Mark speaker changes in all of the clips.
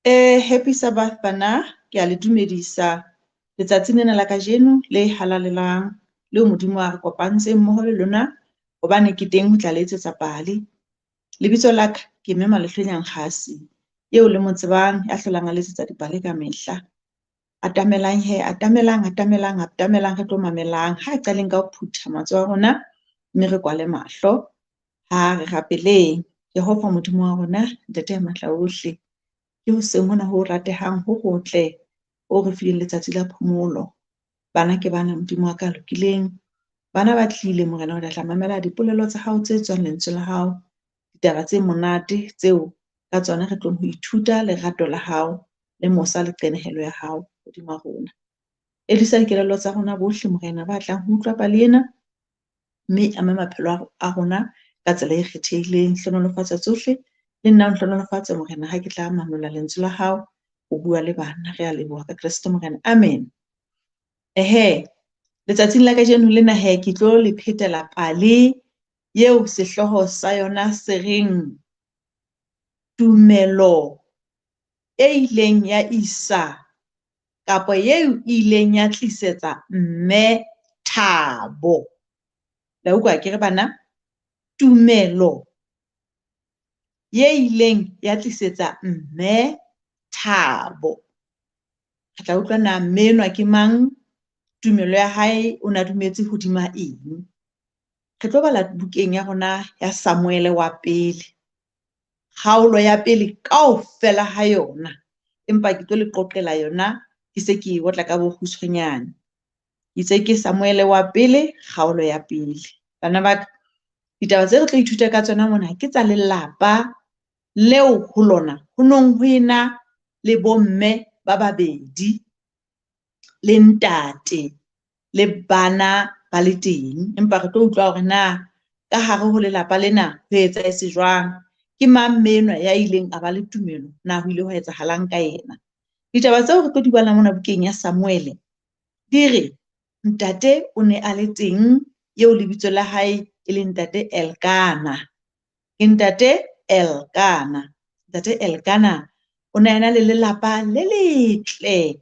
Speaker 1: Happy Sabbath bana, ke a le dumedisa letsatsing lena la kajeno le halalelang leo Modimo a re kopantseng mmoho le lona hobane ke teng ho tla le etsetsa pale. Lebitso la ka ke Mme Malehlonya Nkgasi eo le mo tsebang ya hlolang a letsetsa dipale ka mehla. Atamelang he, atamelang, atamelang, atamelang re tlo mamelang. Ha qaleng ka ho phutha matsoho a rona mme re kwale mahlo. Ha re rapeleng. Jehova Modimo wa rona, Ntate ya matla ohle, ke hoseng hona ho ratehang ho hotle o re fileng letsatsi la phomolo. Bana ke bana Modimo wa ka lokileng. Bana ba tlile Morena o tla mamela dipolelo tsa hao tse tswang lentswe la hao, ditaba tse monate tseo ka tsona re tlong ho ithuta lerato la hao le mosa le qenehelo ya hao hodima rona. Edisa dikelello tsa rona bohle Morena ba tlang ho utlwa pale ena, mme ame maphelo a rona ka tsela e kgethehileng. Hlohonolofatsa tsohle le nna o nhlohonolofatse Morena ha ke tla manolla lentswe la hao ho bua le bana. Re a leboha ka Kreste Morena. Amen. Ehe, letsatsing la kajeno lena he ke tlo le phetela pale eo sehlooho sa yona se reng tumelo e ileng ya isa kapa eo e ileng ya tlisetsa mme thabo. La utlwa ke re bana, tumelo ye ileng ya tlisetsa mme thabo. Re tla utlwa na mme enwa ke mang, tumelo ya hae o na dumetse hodima eng. Re tlo bala bukeng ya rona ya Samuele wa pele, kgaolo ya pele kaofela ha yona, empa ke tlo le qoqela yona ke se ke e otla ka bokgutshwanyane. Itse ke Samuele wa pele, kgaolo ya pele. Bana ba ka, ditaba tse re tlo ithuta ka tsona mona ke tsa lelapa leo ho lona ho nong ho ena le bomme ba babedi le ntate le bana ba le teng. Empa re tlo utlwa hore na ka hare ho lelapa lena ho etsahetse jwang, ke mang mme enwa ya ileng a ba le tumelo, na ho ile hwa etsahalang ka yena. Ditaba tseo re tlo di bala mona bukeng ya Samuele di re ntate o ne a le teng eo lebitso la hae e leng ntate Elkana. Ke ntate Elkana. Ntate Elkana o ne a ena le lelapa le letle,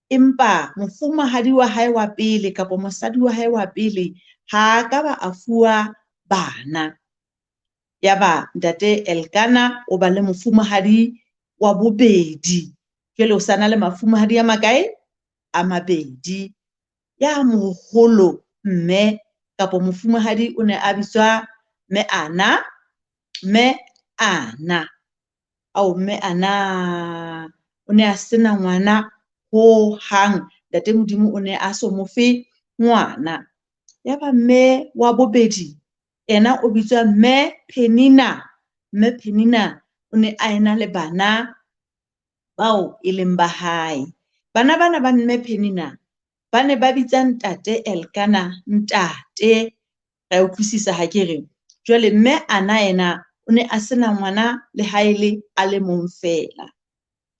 Speaker 1: empa mofumahadi wa hae wa pele kapa mosadi wa hae wa pele ha a ka ba a fuwa bana. Yaba ntate Elkana o ba le mofumahadi wa bobedi. Jwale o sa na le mafumahadi a makae? A mabedi. Ya moholo mme kapa mofumahadi o ne a bitswa Mme Ana, Mme Ana. Ao, Mme Ana o ne a sena ngwana ho hang. Ntate Modimo o ne a so mo fe ngwana. Yaba mme wa bobedi yena o bitswa Mme Penina. Mme Penina o ne a ena le bana bao e leng ba hae. Bana bana ba Mme Penina ba ne ba bitsa ntate Elkana ntate. Re a utlwisisa ha ke re? Jwale Mme Ana yena o ne a sena ngwana le ha e le a le mong feela.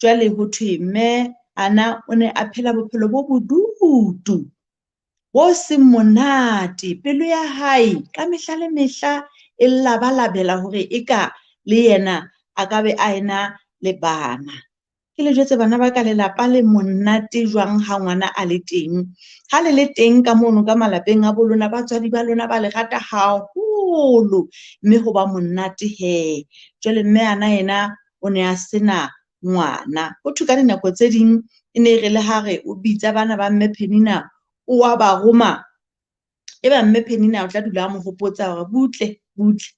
Speaker 1: Jwale ho thwe Mme Ana o ne a phela bophelo bo bodutu, bo seng monate. Pelo ya hae ka mehla le mehla e labalabela hore eka le yena a ka be a ena le bana. Ke le jwetse bana ba ka, lelapa le monate jwang ha ngwana a le teng. Ha le le teng ka mono ka malapeng a bo lona, batswadi ba lona ba le rata haholo, mme ho ba monate he. Jwale mme Ana yena o ne a sena ngwana. Ho thwe ka dinako tse ding e ne e re le ha re o bitsa bana ba Mme Penina o wa ba roma, eba Mme Penina o tla dula a mo hopotsa hore butle butle,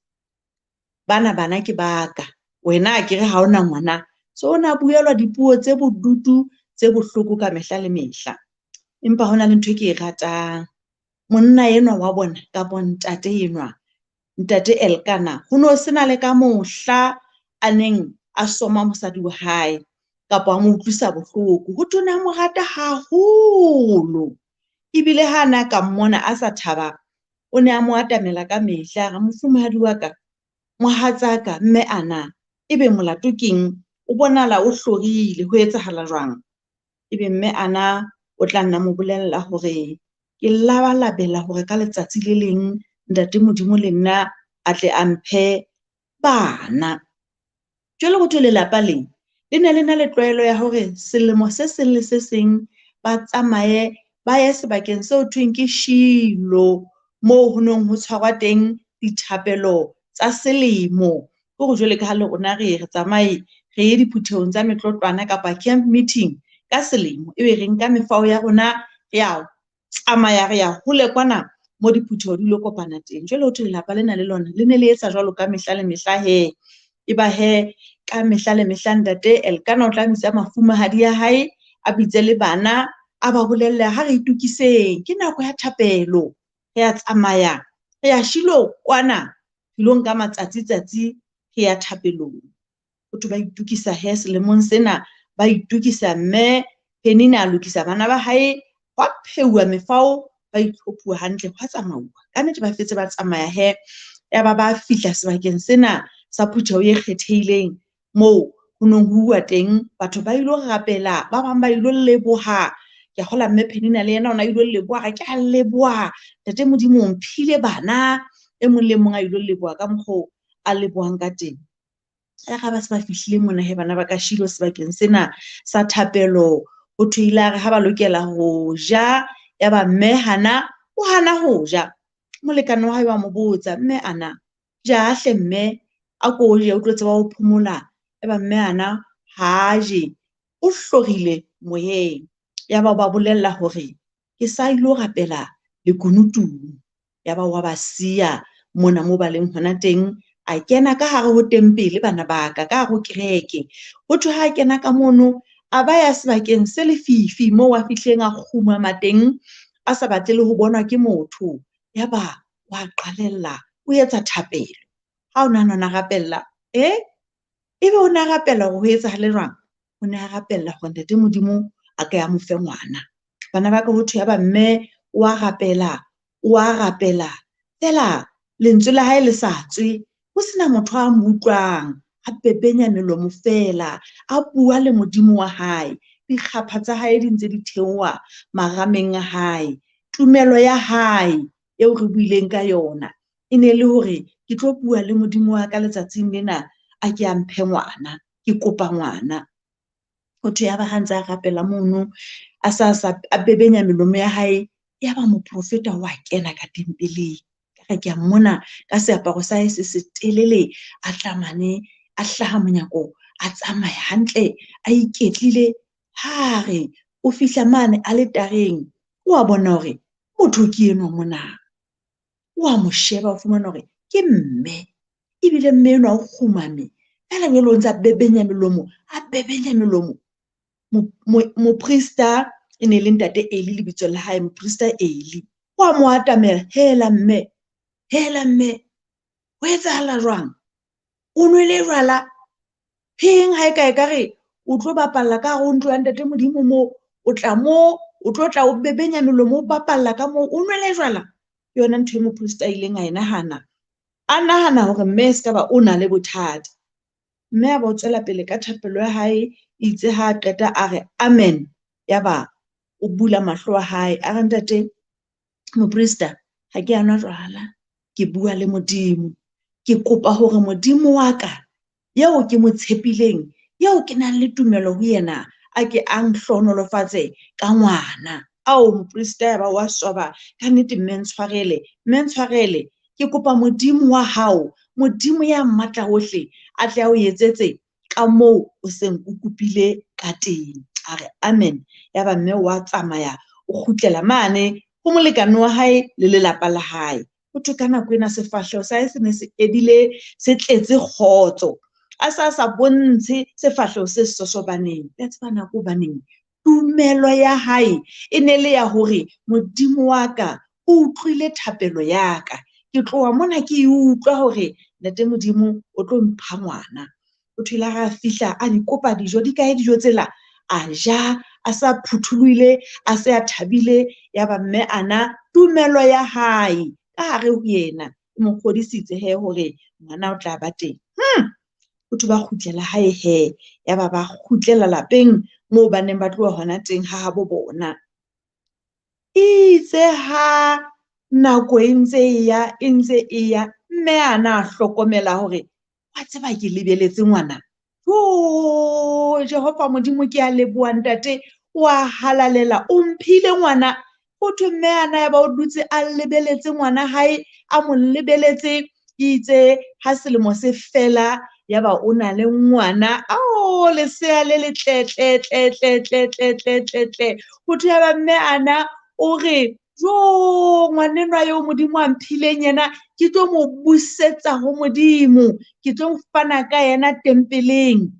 Speaker 1: bana bana ke baka, wena a ke re ha ona ngwana. So o ne a buelwa dipuo tse bodutu tse bohloko ka mehla le mehla. Empa hona le ntho e ke e ratang, monna enwa wa bona kapa ntate enwa, ntate Elkana, ho no sena le ka mohla a neng a soma mosadi wa hae kapa a mo utlwisa bohloko. Ho thwe o ne a mo rata haholo, ebile ha a ne a ka mmona a sa thaba, o ne a mo atamela ka mehla, a re, mofumahadi wa ka, mohatsaka, mme Ana, ebe molato keng? O bonahala o hlorile, ho etsahala jwang? Ebe mme Ana o tla nna mo bolella hore ke labalabela hore ka letsatsi le leng ntate Modimo le nna a tle a mphe bana. Jwale ho thwe lelapa le Le ne le na le tlwaelo ya hore selemo se seng le se seng ba tsamaye ba ye sebakeng seo thweng ke Shilo, moo ho neng ho tshwarwa teng dithapelo tsa selemo. Ke hore jwale ka ha le rona re ye re tsamaye re ye diphuthehong tsa metlotlwana kapa camp meeting ka selemo. Ebe re nka mefao ya rona re ya tsamaya re ya hole kwana mo diphutheho di lo kopana teng. Jwale ho thwe lelapa lena le lona le ne le etsa jwalo ka mehla le mehla he. Eba he ka mehla le mehla ntate Elkana o tla bitsa mafumahadi ya hae, a bitse le bana, a ba bolelle ha re itokiseng, ke nako ya thapelo. Re a tsamaya, re ya Shilo kwana, re lo nka matsatsi tsatsi re ya thapelong. Ho thwe ba itokisa he selemong sena, ba itokisa mme Penina a lokisa bana ba hae, hwa pheuwa mefao, ba itlhophuwa hantle, hwa tsamauwa. Ka nnete ba fetse ba tsamaya he, ya ba ba fihla sebakeng sena sa phutheho e kgethehileng moo ho neng ho uwa teng, batho ba ilo rapela, ba bang ba ilo leboha. Ke a kgolwa mme Penina le yena o na ilo leboha, re ke a leboha ntate Modimo o mphile bana. E mong le mong a ilo leboha ka mokgo a lebohang ka teng. Ya ga ba se ba fihlile mona he bana ba ka Shilo sebakeng sena sa thapelo, ho thwe ile a re ha ba lokela ho ja, ya ba mme Hana o hana ho ja. Molekane wa hae wa mo botsa, mme ana ja hle mme, a ko je o tlo tseba ho phomola. Ya ba mme Hana ha je, o hlorile moyeng. Ya ba ba bolella hore ke sa ilo rapela lekunutung. Ya ba wa ba siya mona moo ba leng hona teng, a kena ka hare ho tempele bana ba ka, ka hare ho kereke. Ho thwe ha a kena ka mono, a ba ya sebakeng se lefifi moo a fihleng a kgumama teng, a sa batle le ho bonwa ke motho. Ya ba wa qalella o etsa thapelo. Ha o nahana o na rapella, ebe o na rapella hore ho etsahale jwang? O ne a rapella hore ntate Modimo a ka ya mo fe ngwana. Bana ba ka ho thwe ya ba mme o a rapela, o a rapela. Feela lentswe la hae le sa tswe, ho sena motho a mo utlwang, a bebenya melomo feela, a bua le Modimo wa hae. Dikgapha tsa hae di ntse di theoha marameng a hae. Tumelo ya hae eo re buileng ka yona e ne le hore ke tlo bua le Modimo wa ka letsatsing lena, a ke a mphe ngwana, ke kopa ngwana. Ho thwe ya ba ha ntse a rapela mono, a sa sa a bebenya melomo ya hae, ya ba moprofeta wa kena ka tempeleng. Ka re ke a mmona ka seaparo sa hae se setelele, a tla mane, a hlaha monyako, a tsamaya hantle, a iketlile. Ha re o fihla mane aletareng, o a bona hore motho ke enwa mona. O a mo sheba, o fumana hore ke mme, ebile mme enwa o kgumame. Feela jwale o ntse a bebenya melomo, a bebenya melomo. Moprista e ne le ntate Eli lebitso la hae, moprista Eli. O a mo atamela, hela mme, hela mme, ho etsahala jwang? O nwele jwala? Heng ha e ka ekare o tlo bapalla ka hare ho ntlo ya ntate Modimo moo, o tla moo, o tlo tla o bebenya melomo, o bapalla ka moo, o nwele jwala? Ke yona ntho e moprista a ileng a e nahana. A nahana hore mme e ska ba o na le bothata. Mme a ba o tswela pele ka thapelo ya hae, itse ha a qeta a re amen. Ya ba o bula mahlo a hae, a re ntate moprista, ha ke a nwa jwala, ke bua le Modimo. Ke kopa hore Modimo wa ka, eo ke mo tshepileng, eo ke nang le tumelo ho yena, a ke a nhlohonolofatse ka ngwana. Ao moprista ya ba wa swaba, ka nnete mme ntshwarele, mme ntshwarele. Ke kopa Modimo wa hao, Modimo ya matla ohle, a tle a o etsetse ka moo o seng o kopile ka teng. A re amen. Ya ba mme wa tsamaya, o kgutlela mane ho molekane wa hae le lelapa la hae. Ho thwe ka nako ena sefahleho sa hae se ne se edile, se tletse kgotso. A sa sa bontshe sefahleho se sosobaneng. Le a tseba nako hobaneng? Tumelo ya hae e ne le ya hore Modimo wa ka o utlwile thapelo ya ka. Ke tloha mona ke e utlwa hore ntate Modimo o tlo mpha ngwana. O thwe la ha fihla a di kopa dijo, di kae dijo tsela? A ja, a sa phuthulohile, a se a thabile. Ya ba mme ana tumelo ya hae ka hare ho yena e mo kgodisitse he hore ngwana o tla ba teng. Ho thwe ba kgutlela hae he, ya ba ba kgutlela lapeng moo ba neng ba tloha hona teng ha habo bona. Itse ha nako e ntse e ya, e ntse e ya, mme ana a hlokomela hore wa tseba ke lebeletse ngwana. Jo, Jehova Modimo, ke a leboha ntate, wa halalela, o mphile ngwana. Ho thwe mme ana ya ba o dutse a lebeletse ngwana hae, a mo lebeletse, itse ha selemo se fela ya ba o na le ngwana. Ao, lesea le letle tle tle tle tle tle tle tle tle. Ho thwe ya ba mme ana o re, jo, ngwanenwa eo Modimo a mphileng yena, ke tlo mo busetsa ho Modimo, ke tlo fana ka yena tempeleng.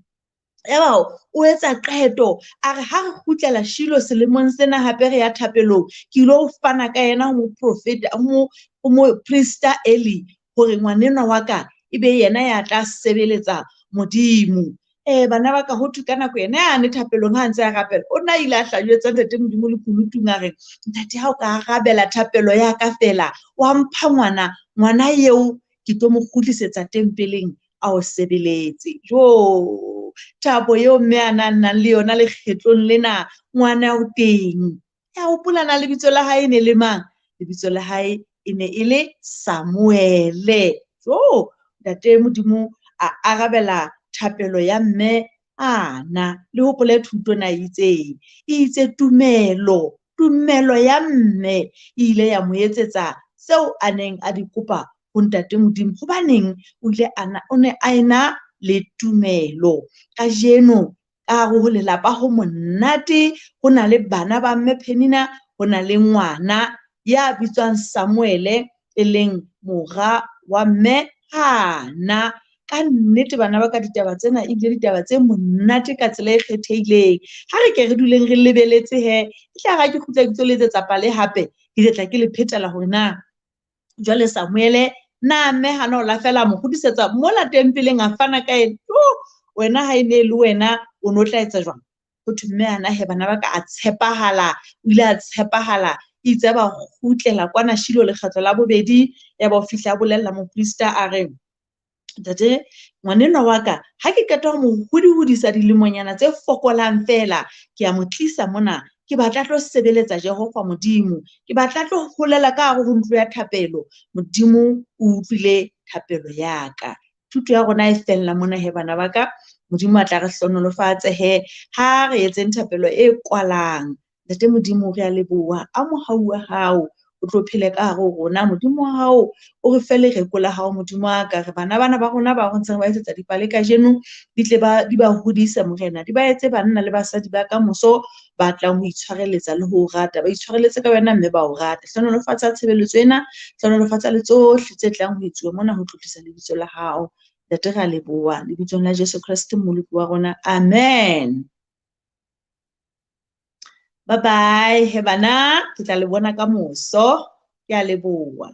Speaker 1: Eba o etsa qeto, a re ha re kgutlela Shilo selemong sena hape re ya thapelong, ke ilo fana ka yena ho moprofeta, ho moprista Eli, hore ngwanenwa wa ka ebe yena ya tla sebeletsa Modimo. Bana ba ka, ho thwe ka nako ena yane thapelong ha ntse a rapela, o na ile a hlajwetsa ntate Modimo lekunutung, a re, ntate, ha o ka arabela thapelo ya ka fela, wa mpha ngwana, ngwana eo ke tlo mo kgutlisetsa tempeleng a o sebeletse. Jo, thabo eo mme a nang le yona lekgetlong lena, ngwana o teng. Ya hopola na lebitso la hae e ne le mang? Lebitso la hae e ne e le Samuele. Jo, ntate Modimo a arabela thapelo ya mme ana. Le hopole thuto na itseng, e itse tumelo, tumelo ya mme e ile ya mo etsetsa seo a neng a di kopa ho ntate Modimo. Hobaneng o ile ana, o ne a ena le tumelo. Kajeno ka hare ho lelapa ho monate, ho na le bana ba mme Penina, ho na le ngwana ya bitswang Samuele, e leng mora wa mme Hana. Ka nnete bana ba ka, ditaba tsena ebile ditaba tse monate ka tsela e kgethehileng. Ha re ke re duleng re lebeletse he, e tla ra ke kgutla ke tlo letsetsa pale hape, ke tla ke le phetela hore na jwale Samuele na mme Hana o la fela mo kgutlisetsa mola tempeleng a fana ka ena. Wena ha e ne le wena o no tla etsa jwang? Ho thwe mme Hana he bana ba ka a tshepahala, o ile a tshepahala, itse ba kgutlela kwana Shilo lekgetlo la bobedi, ya ba o fihla a bolella moprista a re, ntate, ngwanenwa wa ka, ha ke qeta ho mo hodihodisa dilemonyana tse fokolang fela, ke a mo tlisa mona, ke batla tlo sebeletsa Jehova Modimo, ke batla tlo holela ka hare ho ntlo ya thapelo. Modimo o utlwile thapelo ya ka. Thuto ya rona e fella mona he bana ba ka. Modimo a tla re hlohonolofatse he. Ha re etseng thapelo e kwalang. Ntate Modimo, re a leboha. A mohau wa hao o tlo phele ka hare ho rona. Modimo wa hao o re fe lereko la hao, Modimo wa ka. Re bana bana ba rona ba ntseng ba etsetsa dipale kajeno, di tle ba di ba hodise Morena, di ba etse banna le basadi ba kamoso ba tlang ho itshwareletsa le ho rata, ba itshwareletse ka wena mme ba o rate. Hlohonolofatsa tshebeletso ena, hlohonolofatsa le tsohle tse tlang ho etsuwa mona ho tlotlisa lebitso la hao. Ntate, re a leboha lebitsong la Jesu Kreste Mmoloki wa rona. Amen. Bye bye he bana, ke tla le bona ka moso. Ke a leboha.